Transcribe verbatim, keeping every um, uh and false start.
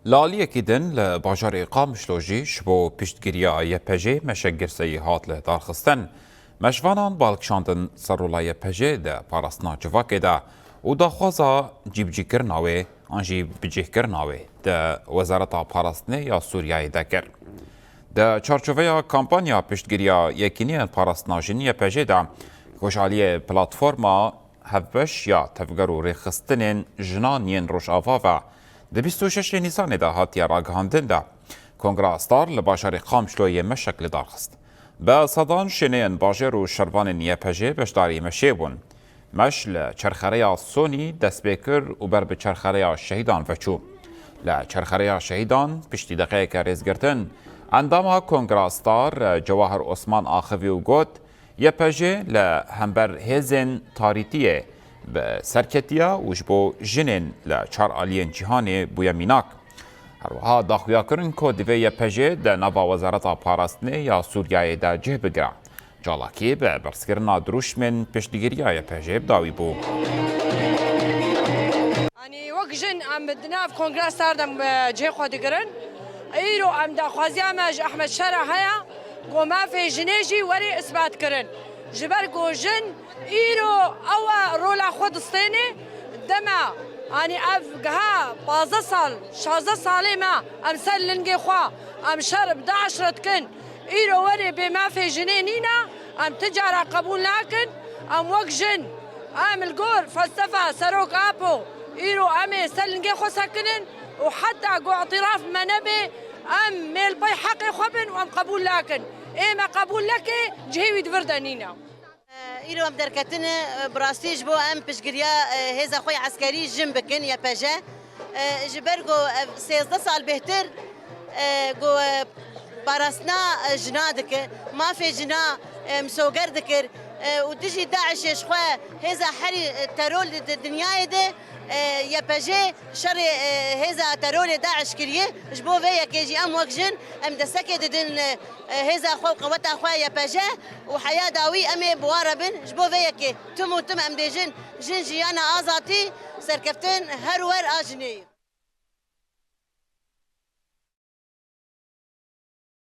Li aliyekî din li bajarê Qamişlo jî ji bo piştgiriya Y P J meşek girseyî hat lidarxistin. Meşvanan bal kişandin ser rola Y P J di parastina civakê de û daxwaza cîbicîkirina wê an jî bicihkirina wê di Wezareta Parastinê ya Sûriyeyê de kir. Di çarçoveya kampanya piştgiriya Yekîniyên Parastina Jin Y P J de, ku ji aliyê platforma hevbeş ya tevger û rêxistinên jinan yên Rojava ve di bîst û şeş Nîsanê de hatiye ragihandin de, Kongra Star li bajarê Qamişlo yê Meşek li dar xist. Bi sedan şêneyên bajêr û şervanên Y P J beşdarî meşê bûn. Meş li çerxereya Sonî dest pê kir û ber bi çerxereya şehîdan veçû. Li çerxereya şehîdan piştî deqeyeke rêzgirtin, endama Kongra Star Cewahir Osman axivî û got, Y P J li hember hêzên tarîtiyê bi ser ketiye û ji bo jinên li çar aliyên cîhanê bûye mînak. Her wiha daxuya kirin ku divê Y P J di nava Wezareta Parastinê ya Sûriyeyê de cih bigire. Çalakî bi berzkirina dirûşmên piştgiriya Y P J bi dawî bû. Yanî wek jin em di nav Kongra Star de, e, cihê xwe digirin. Îro em daxwaziya me ji Ehmed Şera heye ku mafê jinê jî were isbatkirin. Ji ber ku jin îro ew e rola xwe distêne, dema, yanî ev giha pazdeh sal, şazdeh salê me em ser lingê xwe, em şer bi DAIŞ re dikin. Îro were bê mafê jinê nîne, em ti cara qebûl nakin. Em wek jin, em li gor felsefa Serok Apo, îro em ê ser lingê xwe sekinin û heta ku îtiraf me nebe, em mêlpey heqê xwe bin û em qebûl nakin. Ê me qebûl neke, cihê wî di vir de nîne. Îro em derketine, bi rastî ji bo em piştgiriya, e, hêza xwe ya eskerî jin bikin, Y P J. E, ji ber ku ev sêzdeh sal bêhtir, e, ku, e, parastina, e, jina dike, mafê jina, e, misoger dikir, e, û dijî DAIŞê ji xwe hêza herî, e, teror di, di dinyayê de, e, Y P J şerê, e, hêza terorê DAIŞ kiriye. Ji bo vê yekê jî em wek jin, em destekê didin, e, e, hêza xwe û qeweta xwe Y P J û heya dawî em ê bi wan re bin. Ji bo vê yekê tim û tim em bêjin, jin jiyana azatî, serkeftin her wer a jinê ye.